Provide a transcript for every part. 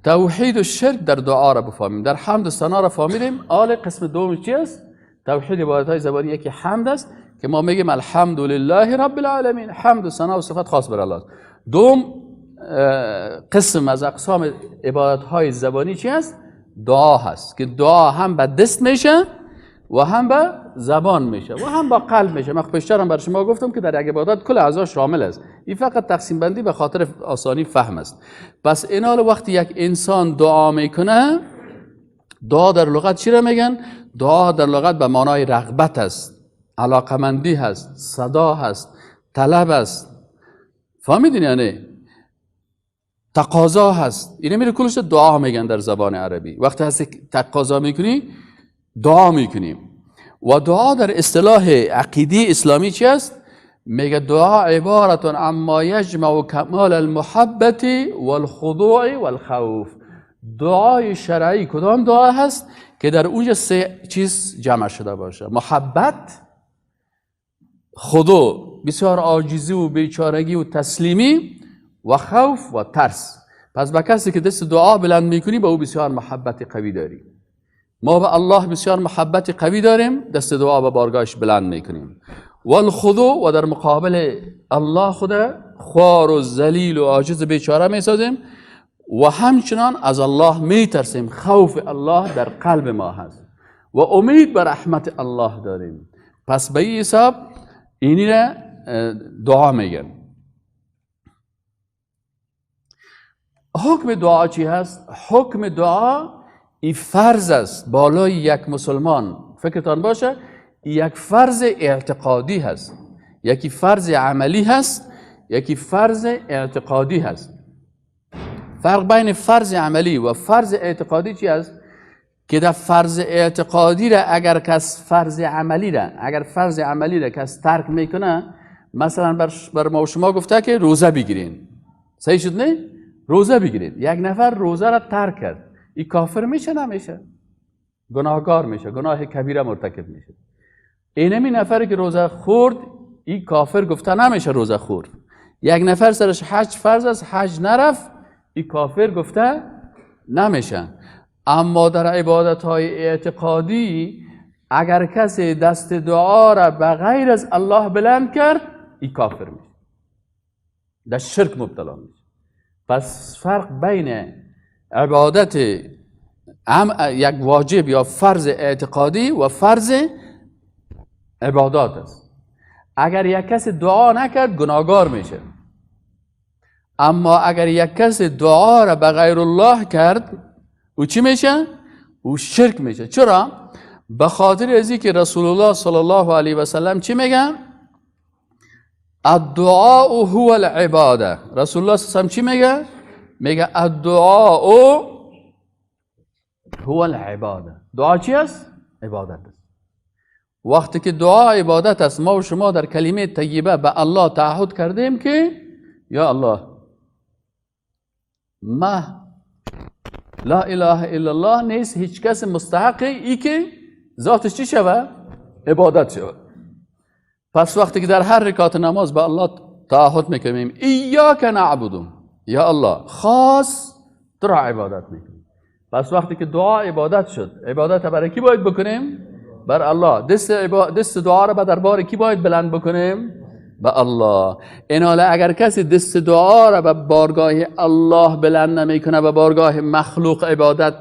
توحید و شرک در دعا را بفهمیم. در حمد و ثنا را فهمیدیم. آل قسم دوم چی است؟ توحید عبادت های زبانی. یکی حمد است که ما میگیم الحمدلله رب العالمین، حمد و ثنا و صفت خاص بر الله است. دوم قسم از اقسام عبادت های زبانی چی است؟ دعا هست که دعا هم به دست میشه و هم به زبان میشه و هم با قلب میشه. من پیشترم بر شما گفتم که در یک عبادت کل اعضا شامل است. این فقط تقسیم بندی به خاطر آسانی فهم است. پس اینال وقتی یک انسان دعا میکنه، دعا در لغت چی را میگن؟ دعا در لغت به معنای رغبت است، علاقمندی هست، صدا هست، طلب است. فهمیدین؟ یعنی تقاضا هست. اینه میره کلش دعا میگن در زبان عربی. وقتی هست تقاضا میکنی دعا میکنیم. و دعا در اصطلاح عقیدی اسلامی چی است؟ میگه دعا عبارت عما یجمع کمال المحبت والخضوع والخوف. دعای شرعی کدام دعا هست که در اونجا سه چیز جمع شده باشه؟ محبت، خضوع، بسیار عاجزی و بیچارگی و تسلیمی، و خوف و ترس. پس به کسی که دست دعا بلند میکنی با او بسیار محبت قوی داری. ما به الله بسیار محبت قوی داریم، دست دعا به بارگاهش بلند میکنیم. والخضوع، و در مقابل الله خود خوار و ذلیل و عاجز بیچاره میسازیم و همچنان از الله میترسیم، خوف الله در قلب ما هست و امید به رحمت الله داریم. پس به این حساب اینی را دعا میگن. حکم دعا چی هست؟ حکم دعا این فرض است بالای یک مسلمان. فکرتان باشه یک فرض اعتقادی هست، یکی فرض عملی هست، یکی فرض اعتقادی هست. فرق بین فرض عملی و فرض اعتقادی چی است؟ که در فرض اعتقادی را اگر کس فرض عملی را اگر فرض عملی را کس ترک میکنه، مثلا بر ما و شما گفته که روزه بگیرین، صحیح شد نه؟ روزه بگیرین. یک نفر روزه را ترک کرد، این کافر میشه نمیشه؟ گناهکار میشه، گناه کبیره مرتکب میشه. اینمی نفری که روزه خورد این کافر گفته نمیشه روزه خورد. یک نفر سرش حج فرض است، حج نرفت، این کافر گفته نمیشه. اما در عبادت های اعتقادی اگر کسی دست دعا را به غیر از الله بلند کرد، این کافر میشه، در شرک مبتلا میشه. پس فرق بین عبادت یک واجب یا فرض اعتقادی و فرض عبادات است. اگر یک کسی دعا نکرد گناهگار میشه، اما اگر یک کسی دعا را به غیر الله کرد او چی میشه؟ او شرک میشه. چرا؟ به خاطر از اینکه رسول الله صلی الله علیه و سلم چی میگه؟ الدعاء هو العباده. رسول الله صلی الله علیه و سلم چی میگه؟ میگه الدعاء هو العباده. دعا چی است؟ عبادت است. وقتی که دعا عبادت است، ما و شما در کلمه طیبه به الله تعهد کردیم که یا الله ما لا اله الا الله نیست هیچ کس مستحق ای که ذاتش چی شوه؟ عبادت شوه. پس وقتی که در هر رکعت نماز به الله تعهد میکنیم ایاک نعبد، یا الله خاص تو را عبادت میکنیم. پس وقتی که دعا عبادت شد، عبادت برای کی باید بکنیم؟ بر الله. دست دعا را به دربار کی باید بلند بکنیم؟ به الله. ایناله اگر کسی دست دعا را به بارگاه الله بلند نمیکنه، به بارگاه مخلوق عبادت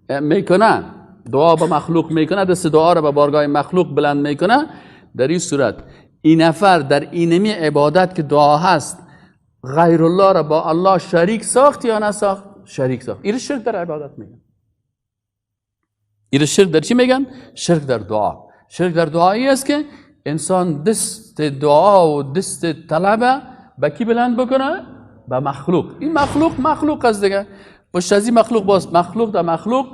میکنه، دعا به مخلوق میکنه، دست دعا را به بارگاه مخلوق بلند میکنه، در این صورت این نفر در اینمی عبادت که دعا هست غیر الله را با الله شریک ساخت یا نساخت؟ شریک ساخت. این شرک در عبادت میگن. این شرک در چی میگن؟ شرک در دعا. شرک در دعایی است که انسان دست دعا و دست طلبه به کی بلند بکنه؟ به مخلوق. این مخلوق مخلوق است دیگه. پشت از این مخلوق باز مخلوق در مخلوق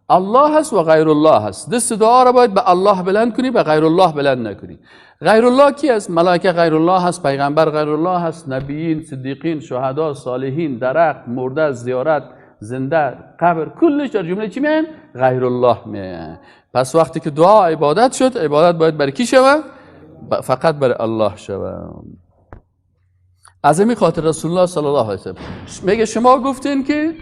الله هست و غیر الله هست. دست دعا را باید به الله بلند کنی، به غیر الله بلند نکنی. غیر الله کی است؟ ملائکه غیر الله هست، پیغمبر غیر الله هست، نبیین، صدیقین، شهدا، صالحین، درخت، مرده، زیارت، زنده، قبر، کلش در جمله چی میان؟ غیر الله میان. پس وقتی که دعا عبادت شد، عبادت باید بر کی شود؟ فقط بر الله شود. از این خاطر رسول الله صلی الله علیه و سلم میگه شما گفتین که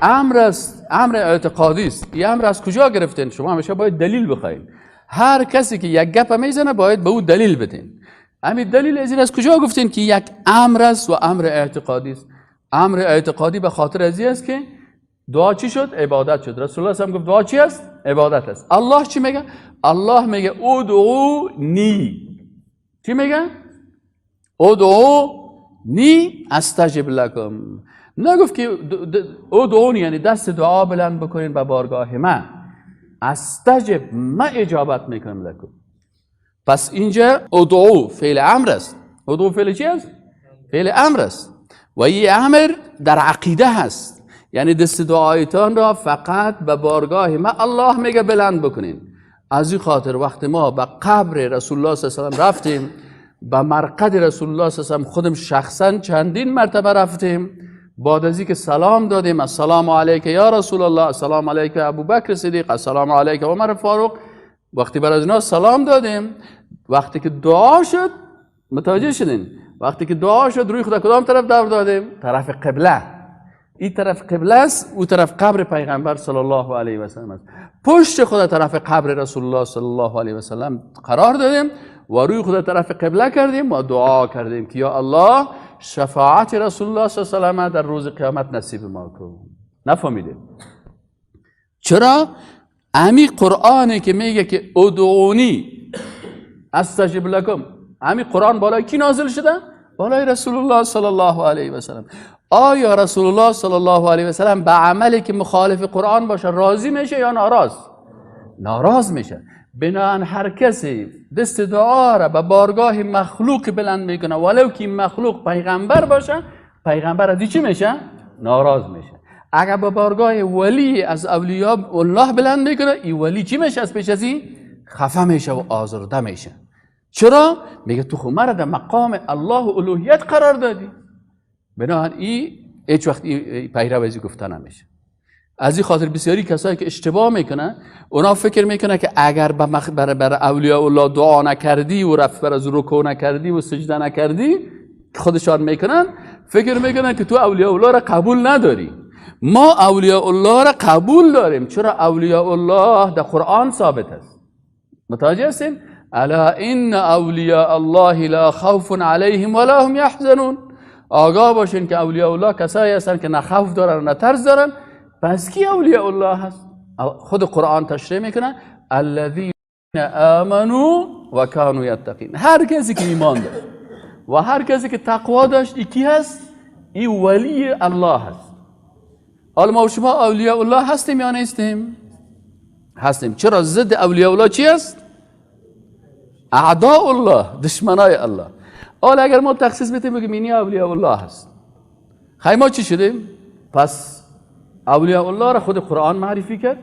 امر است، امر اعتقادی است. این امر از کجا گرفتین؟ شما همیشه باید دلیل بخواین. هر کسی که یک گپ میزنه باید به او دلیل بدین. همین دلیل از این از کجا گفتین که یک امر است و امر اعتقادی است؟ امر اعتقادی به خاطر از این است که دعا چی شد؟ عبادت شد. رسول الله هم گفت دعا چی است؟ عبادت است. الله چی میگه؟ الله میگه ادعونی. چی میگه؟ ادعونی استجب لکم. نگفت که ادعونی یعنی دست دعا بلند بکنین به بارگاه من، استجب من اجابت میکنم لکم. پس اینجا ادعو فعل امر است. ادعو فعل چی است؟ فعل امر است و این امر در عقیده هست، یعنی دست دعایتان را فقط به بارگاه ما الله میگه بلند بکنین. از این خاطر وقت ما به قبر رسول الله صلی الله علیه و سلم رفتیم، به مرقد رسول الله صلی الله علیه و سلم خودم شخصا چندین مرتبه رفتیم، بعد از اینکه سلام دادیم، السلام علیک یا رسول الله، السلام علیک ابوبکر صدیق، السلام علیک عمر فاروق، وقتی بر از اینا سلام دادیم، وقتی که دعا شد، متوجه شدین؟ وقتی که دعا شد روی خدا کدام طرف دور دادیم؟ طرف قبله. این طرف قبله است، او طرف قبر پیغمبر صلی الله علیه و سلم است. پشت خدا طرف قبر رسول الله صلی الله علیه و سلم قرار دادیم و روی خدا طرف قبله کردیم و دعا کردیم که یا الله شفاعت رسول الله صلی الله علیه و سلم در روز قیامت نصیب ما کن. نفهمیدیم چرا؟ امی قرآنی که میگه که ادعونی استجب لکم، امی قرآن بالای کی نازل شده؟ بالای رسول الله صلی الله علیه و سلم. آیا رسول الله صلی الله علیه و سلم به عملی که مخالف قرآن باشه راضی میشه یا ناراض؟ ناراض میشه. بنابراین هر کسی دست دعا را به بارگاه مخلوق بلند میکنه، ولو که مخلوق پیغمبر باشه، پیغمبر از چی میشه؟ ناراض میشه. اگر به بارگاه ولی از اولیاء الله بلند میکنه، این ولی چی میشه؟ از پیش از این خفه میشه و آزرده میشه. چرا؟ میگه تو خو مرا در مقام الله و الوهیت قرار دادی. بنابراین این هیچ وقت پیرو از گفته نمیشه. از این خاطر بسیاری کسایی که اشتباه میکنن، اونا فکر میکنن که اگر بر اولیاء الله دعا نکردی و رفت بر از رکوع نکردی و سجده نکردی، خودشان میکنن، فکر میکنن که تو اولیاء الله را قبول نداری. ما اولیاء الله را قبول داریم. چرا؟ اولیاء الله در قرآن ثابت است. متوجه هستین؟ الا ان اولیاء الله لا خوف علیهم ولا هم یحزنون. آگاه باشین که اولیاء الله کسایی هستند که نه خوف دارن و نه ترس دارن. پس کی اولیاء الله هست؟ خود قرآن تشریح میکنه الذین آمنوا و کانوا یتقین. هر کسی که ایمان داشت و هر کسی که تقوا داشت، ای کی هست؟ ای ولی الله هست. حالا ما و شما اولیاء الله هستیم یا نیستیم؟ هستیم. چرا ضد اولیاء الله چی است؟ اعداء الله، دشمنای الله. حالا اگر ما تخصیص بدیم بگیم اینی اولیاء الله هست، خیلی ما چی شدیم؟ پس اولیاء الله را خود قرآن معرفی کرد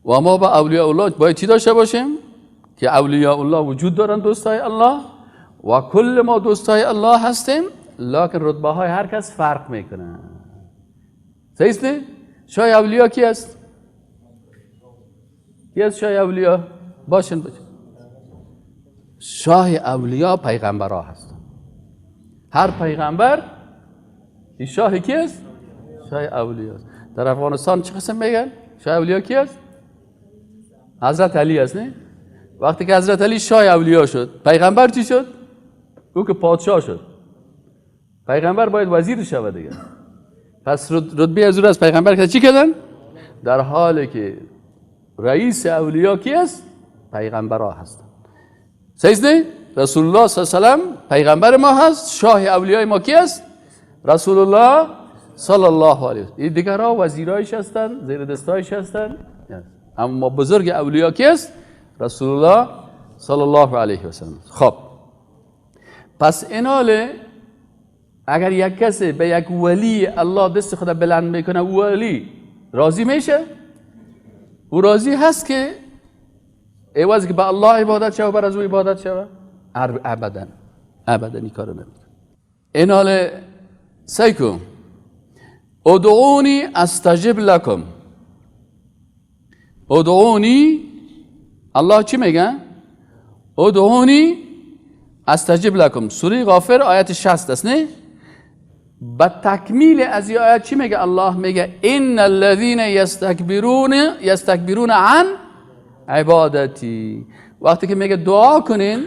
و ما با اولیاء الله باید چی داشته باشیم؟ که اولیاء الله وجود دارن، دوستای الله، و کل ما دوستای الله هستیم، لکن رتبه های هر کس فرق میکنه. صحیح است؟ شاه اولیا کی است؟ کی است شاه اولیا؟ باشن باشن. شاه اولیا پیغمبرها هستن. هر پیغمبر این شاه کی است؟ شاه اولیا است. در افغانستان چه قسم میگن؟ شاه اولیا کی است؟ حضرت علی است، نه؟ وقتی که حضرت علی شاه اولیا شد، پیغمبر چی شد؟ او که پادشاه شد. پیغمبر باید وزیر شود دیگه. پس رتبه از او از پیغمبر که چی کردن؟ در حالی که رئیس اولیا کی است؟ پیغمبرها هستند. صحیح است؟ رسول الله صلی الله علیه و سلم پیغمبر ما هست، شاه اولیای ما کی است؟ رسول الله صلی الله علیه و سلم. این دیگرها وزیرایش هستند، زیر دستایش هستند، اما بزرگ اولیا کی است؟ رسول الله صلی الله علیه و سلم. خب پس ایناله اگر یک کسی به یک ولی الله دست خود بلند میکنه، ولی راضی میشه؟ او راضی هست که عوض که به الله عبادت شوه بر از او عبادت شوه؟ ابدا ابدا این کارو نمیکنه. ایناله سیکو ادعونی استجب لکم. ادعونی، الله چی میگه؟ ادعونی استجب لکم. سوره غافر آیت 60 است، نه؟ به تکمیل از این آیت چی میگه الله؟ میگه ان الذين یستکبرون عن عبادتی. وقتی که میگه دعا کنین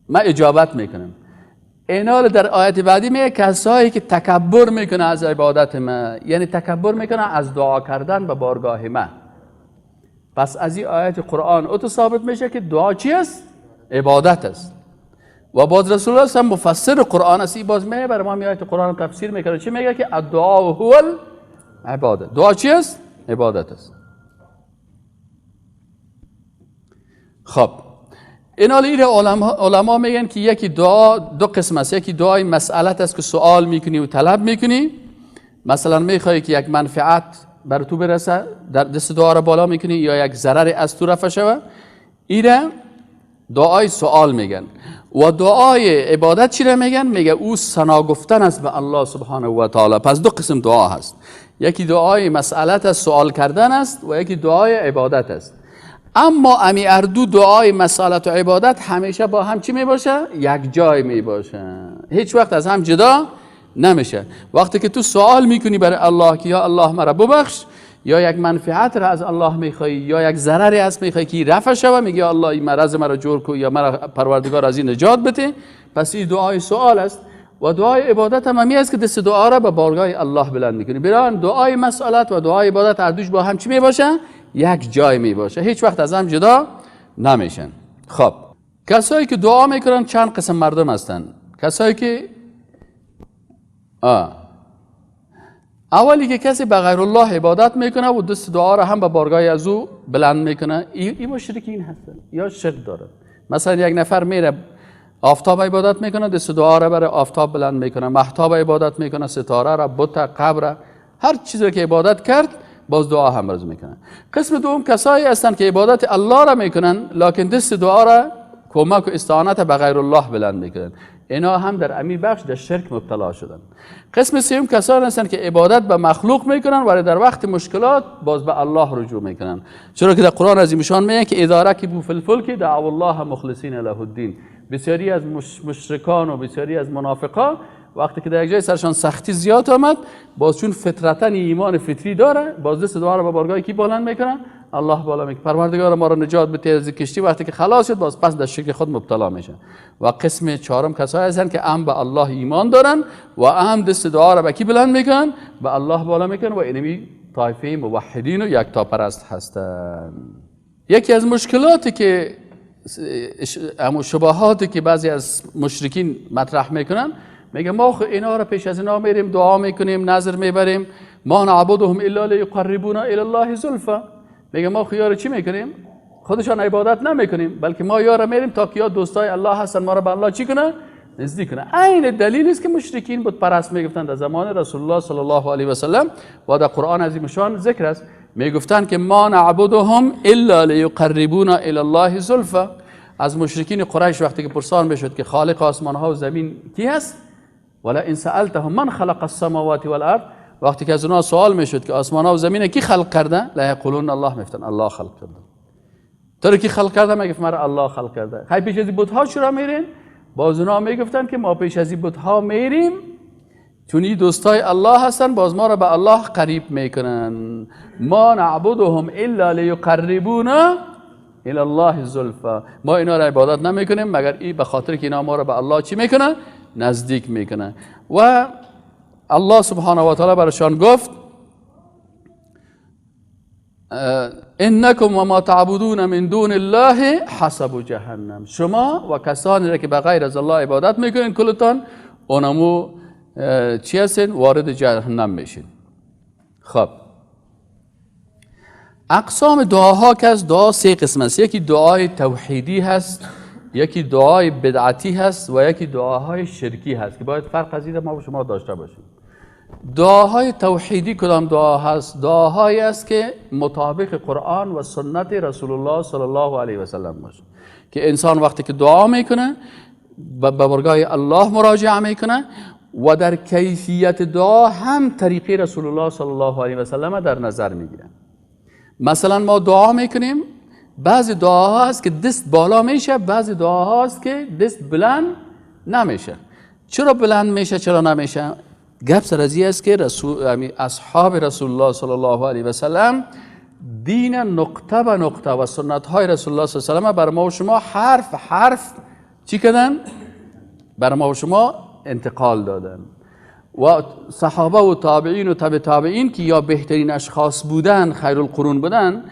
من اجابت میکنم، اینا رو در آیت بعدی میگه کسایی که تکبر میکنه از عبادت من، یعنی تکبر میکنه از دعا کردن به بارگاه من. پس از این آیت قرآن اوتو ثابت میشه که دعا چی است؟ عبادت است. و باز رسول الله هم مفسر قرآن است، این باز میگه برای ما آیت قرآن تفسیر میکنه. چی میگه؟ که الدعاء هو العباده. دعا چی است؟ عبادت است. خب اینا لیره علما میگن که یکی دعا دو قسم است. یکی دعای مسئلت است که سوال میکنی و طلب میکنی، مثلا میخوای که یک منفعت بر تو برسه، در دست دعا را بالا میکنی، یا یک ضرر از تو رفع شوه، ایره دعای سوال میگن. و دعای عبادت چی را میگن؟ میگه او ثنا گفتن است به الله سبحانه و تعالی. پس دو قسم دعا هست، یکی دعای مسئلت است، سوال کردن است، و یکی دعای عبادت است. اما امی اردو دعای مسئلت و عبادت همیشه با هم چی می باشه؟ یک جای می باشه، هیچ وقت از هم جدا نمیشه. وقتی که تو سوال میکنی برای الله که یا الله مرا ببخش، یا یک منفعت را از الله میخوای، یا یک ضرری از میخوای که رفع شوه، میگی یا الله این مرض مرا جور کو، یا مرا پروردگار از این نجات بده، پس این دعای سوال است. و دعای عبادت هم همی است که دست دعا را به بارگاه الله بلند میکنی. بران دعای مسئلت و دعای عبادت هر دوش با هم چی میباشه؟ یک جای میباشه، هیچ وقت از هم جدا نمیشن. خب کسایی که دعا میکنن چند قسم مردم هستن. کسایی که اولی که کسی به غیر الله عبادت میکنه و دست دعا را هم به بارگاه از او بلند میکنه، این مشرکین هستن یا شرک داره. مثلا یک نفر میره آفتاب عبادت میکنه، دست دعا را برای آفتاب بلند میکنه، مهتاب عبادت میکنه، ستاره را، بت، قبر، هر چیزی که عبادت کرد باز دعا هم برز میکنن. قسم دوم کسایی هستند که عبادت الله را میکنن، لکن دست دعا را کمک و استعانت به غیر الله بلند میکنن، اینا هم در امی بخش در شرک مبتلا شدن. قسم سوم کسانی هستند که عبادت به مخلوق میکنن ولی در وقت مشکلات باز به الله رجوع میکنن، چرا که در قرآن از ایشان میگه که اذا رکبوا فی الفلک دعوا الله مخلصین له الدین. بسیاری از مشرکان و بسیاری از منافقان وقتی که در یک جای سرشان سختی زیاد آمد، باز چون فطرتاً ایمان فطری داره، باز دست دعا رو به بارگاه کی بلند میکنن؟ الله بالا میکنه، پروردگار ما رو نجات بده از کشتی. وقتی که خلاص شد باز پس در شرک خود مبتلا میشه. و قسم چهارم کسایی هستن که هم به الله ایمان دارن و هم دست دعا رو به کی بلند میکنن؟ به الله بالا میکنن، و اینمی طایفه موحدین و یکتاپرست هستن. یکی از مشکلاتی که اما شبهاتی که بعضی از مشرکین مطرح میکنن، میگه ما خو اینا رو پیش از اینا میریم دعا میکنیم، نذر میبریم، ما نعبدهم الا لیقربونا الی الله زلفا. میگه ما خو یارو چی میکنیم؟ خودشان عبادت نمیکنیم، بلکه ما یارو میریم تا که یا دوستای الله هستن ما رو به الله چی کنه؟ نزدیک کنه. عین دلیل است که مشرکین بت پرست میگفتن در زمان رسول الله صلی الله علیه و سلم، و در قرآن عظیم ذکر است، میگفتن که ما نعبدهم الا لیقربونا الی الله زلفا. از مشرکین قریش وقتی که پرسان میشد که خالق آسمان ها و زمین کی هست، ولا ان سألتهم من خلق السماوات والارض، وقتی که از اونها سوال میشد که آسمان ها و زمین کی خلق کرده، لا یقولون الله، میگفتن الله خلق کرده. تو رو کی خلق کرده؟ میگفت مرا الله خلق کرده. خی پیش از بت ها چرا میرین؟ باز اونها میگفتن که ما پیش از بت ها میریم چون این دوستای الله هستن، باز ما را به الله قریب میکنن. ما نعبدهم الا لیقربونا الی الله زلفا. ما اینا را عبادت نمیکنیم مگر ای به خاطر که اینا ما را به الله چی میکنن؟ نزدیک میکنن. و الله سبحانه و تعالی برشان گفت انکم و ما تعبدون من دون الله حسب جهنم. شما و کسانی را که به غیر از الله عبادت میکنین کلتان اونمو چی هستین؟ وارد جهنم میشین. خب اقسام دعاها که از دعا سه قسم است. یکی دعای توحیدی هست، یکی دعای بدعتی هست، و یکی دعاهای شرکی هست که باید فرق از این ما با شما داشته باشیم. دعاهای توحیدی کدام دعا هست؟ دعاهایی است که مطابق قرآن و سنت رسول الله صلی الله علیه و سلم باشه، که انسان وقتی که دعا میکنه به بارگاه الله مراجعه میکنه و در کیفیت دعا هم طریقه رسول الله صلی الله علیه و سلم در نظر میگیره. مثلا ما دعا میکنیم، بعضی دعاها هست که دست بالا میشه، بعضی دعاها هست که دست بلند نمیشه. چرا بلند میشه چرا نمیشه؟ گپ سر از است که اصحاب رسول الله صلی الله علیه و سلم دین نقطه به نقطه و سنت های رسول الله صلی الله علیه و سلم بر ما و شما حرف حرف چی کردن؟ بر ما و شما انتقال دادن. و صحابه و تابعین و تبع تابعین که یا بهترین اشخاص بودن، خیر القرون بودن،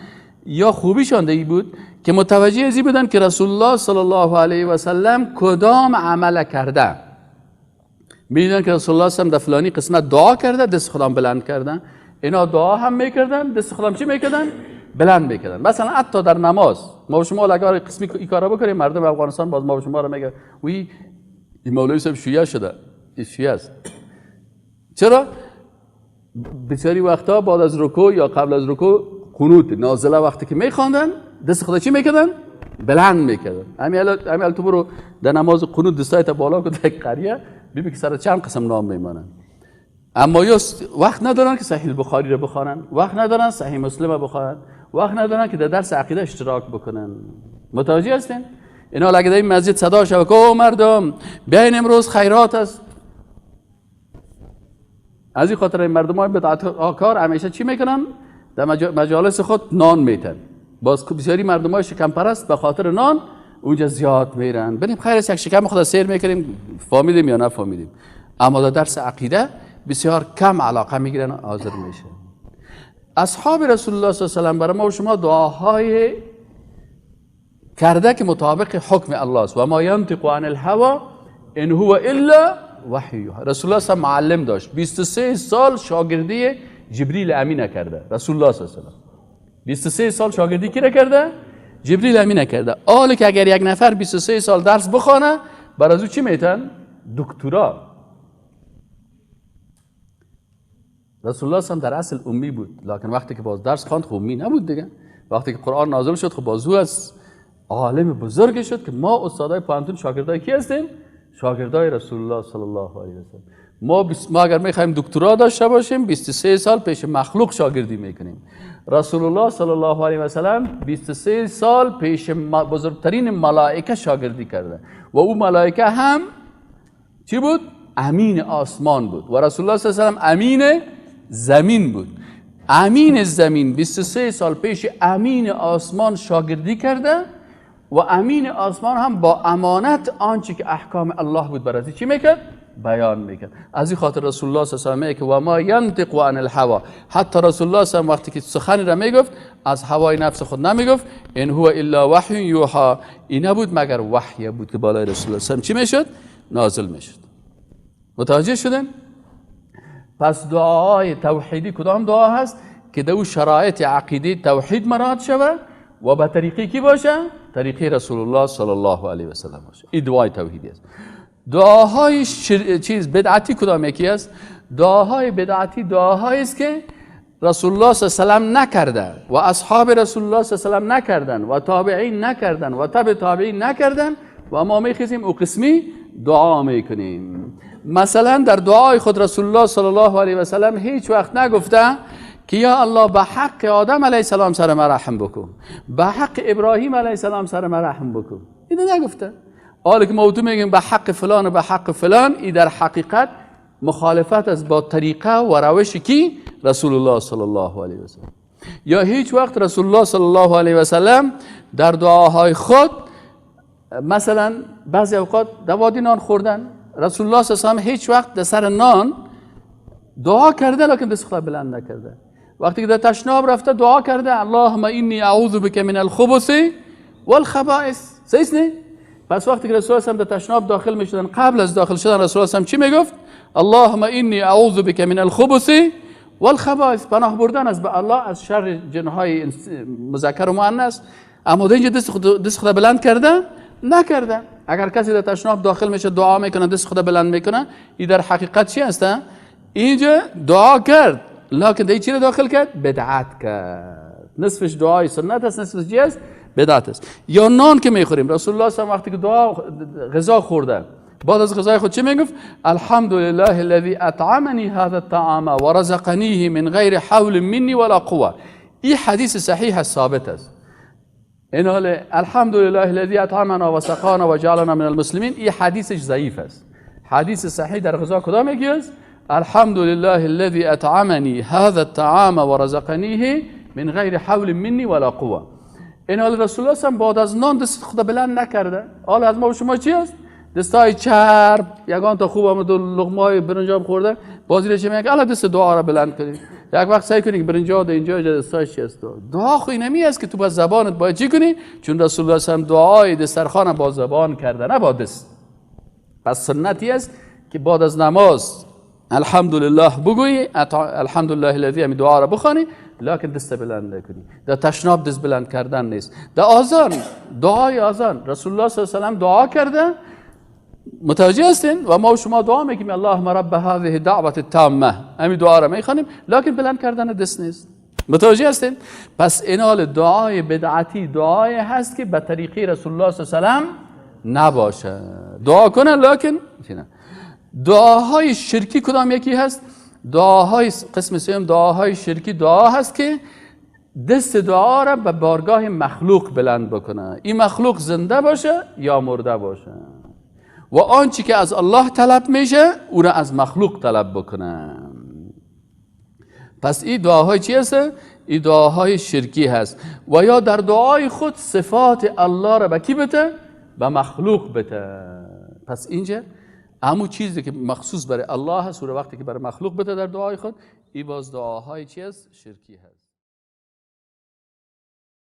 یا خوبیشان دی بود که متوجه ازی بودن که رسول الله صلی الله علیه و سلم کدام عمل کرده. میدونن که رسول الله صلی الله علیه و سلم در فلانی قسمت دعا کرده، دست خودم بلند کردن. اینا دعا هم میکردن، دست خودم چی میکردن؟ بلند میکردن. مثلا حتی در نماز ما و شما اگر قسمی این کارا بکنیم، مردم افغانستان باز ما و شما رو میگه وی این مولوی صاحب شیعه شده، این شیعه است. چرا؟ بسیاری وقتا بعد از رکوع یا قبل از رکوع قنوت نازله وقتی که میخواندن دست خدا چی میکردن؟ بلند میکردن. همین تو برو در نماز قنوت دستایت بالا کن در قریه ببین که سر چند قسم نام میمانن. اما یا وقت ندارن که صحیح بخاری رو بخوانن، وقت ندارن صحیح مسلم رو بخوانن، وقت ندارن که در درس عقیده اشتراک بکنن. متوجه هستین؟ اینا اگه در این مسجد صدا شود که او مردم بیاین امروز خیرات است، از این خاطر این مردم های بدعت کار همیشه چی میکنن؟ در مجالس خود نان میتن. باز بسیاری مردم های شکم پرست به خاطر نان اونجا زیاد میرن. بریم خیر است، یک شکم خود سیر میکنیم، فهمیدیم یا نفهمیدیم. اما در درس عقیده بسیار کم علاقه میگیرن، حاضر میشه. اصحاب رسول الله صلی الله علیه و سلم برای ما و شما دعاهای کرده که مطابق حکم الله است. و ما ینطق عن الهوى ان هو الا وحی. رسول الله صلی معلم داشت، 23 سال شاگردی جبریل امین کرده. رسول الله صلی الله علیه و سلم 23 سال شاگردی کی کرده؟ جبریل امین کرده. حالا که اگر یک نفر 23 سال درس بخوانه، بر از او چی میتن؟ دکترا. رسول الله صلی در اصل امی بود، لکن وقتی که باز درس خواند خب امی نبود دیگه. وقتی که قرآن نازل شد خب باز او از عالم بزرگ شد که ما استادای پوهنتون شاگردای کی هستیم؟ شاگردای رسول الله صلی الله علیه و سلم. ما اگر میخوایم دکترا داشته باشیم 23 سال پیش مخلوق شاگردی میکنیم. رسول الله صلی الله علیه و سلم 23 سال پیش بزرگترین ملائکه شاگردی کرده و او ملائکه هم چی بود؟ امین آسمان بود و رسول الله صلی الله علیه و سلم امین زمین بود. امین زمین 23 سال پیش امین آسمان شاگردی کرده و امین آسمان هم با امانت آنچه که احکام الله بود برای چی میکرد؟ بیان میکرد. از این خاطر رسول الله صلی الله علیه و سلم که و ما ینطق عن الهوى، حتی رسول الله صلی الله علیه و وقتی که سخنی را میگفت از هوای نفس خود نمیگفت، ان هو الا وحی یوحى، این نبود مگر وحی بود که بالای رسول الله صلی الله علیه و سلم چی میشد؟ نازل میشد. متوجه شدن؟ پس دعای توحیدی کدام دعا هست که دو شرایط عقیده توحید مراد شود و به طریقی کی باشه؟ طریقی رسول الله صلی الله علیه و سلم باشه. این دعای توحیدی است. دعاهای چیز بدعتی کدام یکی است؟ دعاهای بدعتی دعاهایی است که رسول الله صلی الله علیه و سلم نکرده و اصحاب رسول الله صلی الله علیه و سلم نکردن و تابعین نکردن و تبع تابعین نکردن و ما میخیزیم او قسمی دعا میکنیم. مثلا در دعای خود رسول الله صلی الله علیه و سلم هیچ وقت نگفته که یا الله به حق آدم علیه السلام سر ما رحم بکن، به حق ابراهیم علیه السلام سر ما رحم بکن. اینو نگفته. حالا که ما تو میگیم به حق فلان و به حق فلان، این در حقیقت مخالفت است با طریقه و روش کی؟ رسول الله صلی الله علیه و سلم. یا هیچ وقت رسول الله صلی الله علیه و سلم در دعاهای خود مثلا بعضی اوقات دوادی نان خوردن، رسول الله صلی الله علیه و سلم هیچ وقت در سر نان دعا کرده لکن دست خود بلند نکرده. وقتی که در تشناب رفته دعا کرده اللهم انی اعوذ بک من الخبث والخبائث. صحیح نه؟ پس وقتی که رسول الله در تشناب داخل میشدن، قبل از داخل شدن رسول الله چی میگفت؟ اللهم انی اعوذ بک من الخبث والخبائث. پناه بردن از به الله از شر جنهای مذکر و مؤنث. اما اینجا دست خود بلند کرده نکرده. اگر کسی در تشناب داخل میشه دعا میکنه دست خود بلند میکنه، این در حقیقت چی هست؟ اینجا دعا کرد لکن دیگه چی رو داخل کرد؟ بدعت کرد. نصفش دعای سنت است، نصفش چی است؟ بدعت است. یا نان که میخوریم، رسول الله صلی الله علیه و وقتی که دعا غذا خورده بعد از غذای خود چی میگفت؟ الحمدلله الذي اطعمني هذا الطعام ورزقنيه من غیر حول مني ولا قوه. این حدیث صحیح ثابت است. این حال الحمدلله الذي اطعمنا وسقانا وجعلنا من المسلمین، این حدیثش ضعیف است. حدیث صحیح در غذا کدام یکی است؟ الحمد لله الذي اطعمني هذا الطعام ورزقنيه من غیر حول مني ولا قوه. این حال رسول الله هم بعد از نان دست خدا بلند نکرده. حال از ما و شما چی است؟ دستای چرب یگان تا خوب هم دو لقمه برنج هم خورده، بازی رو چه میگه؟ الا دست دعا را بلند کنید. یک وقت سعی کنید برنج ها اینجا دستای چی است؟ دعا خو اینمی است که تو با زبانت باید چی کنی؟ چون رسول الله صلی الله علیه و دعای دسترخوان با زبان کرده نه با دست. پس سنتی است که بعد از نماز الحمدلله بگویی، الحمدلله الذی، همین دعا را بخوانی، لکن دست بلند نکنی. در تشناب دست بلند کردن نیست. در آذان، دعای آذان رسول الله صلی الله علیه و سلم دعا کرده، متوجه هستین؟ و ما و شما دعا میکنیم اللهم رب هذه الدعوة التامه، همین دعا را میخوانیم، لکن بلند کردن دست نیست. متوجه هستین؟ پس این حال دعای بدعتی دعای هست که به طریقه رسول الله صلی الله علیه و سلم نباشه. دعا کنه لکن دعاهای شرکی کدام یکی هست؟ دعاهای قسم سوم دعاهای شرکی دعا هست که دست دعا را به بارگاه مخلوق بلند بکنه. این مخلوق زنده باشه یا مرده باشه و آنچه که از الله طلب میشه او را از مخلوق طلب بکنه. پس این دعاهای چی هست؟ این دعاهای شرکی هست. و یا در دعای خود صفات الله را به کی بده؟ به مخلوق بده. پس اینجا همون چیزی که مخصوص برای الله هست و وقتی که برای مخلوق بده در دعای خود، این باز دعاهای چی هست؟ شرکی هست.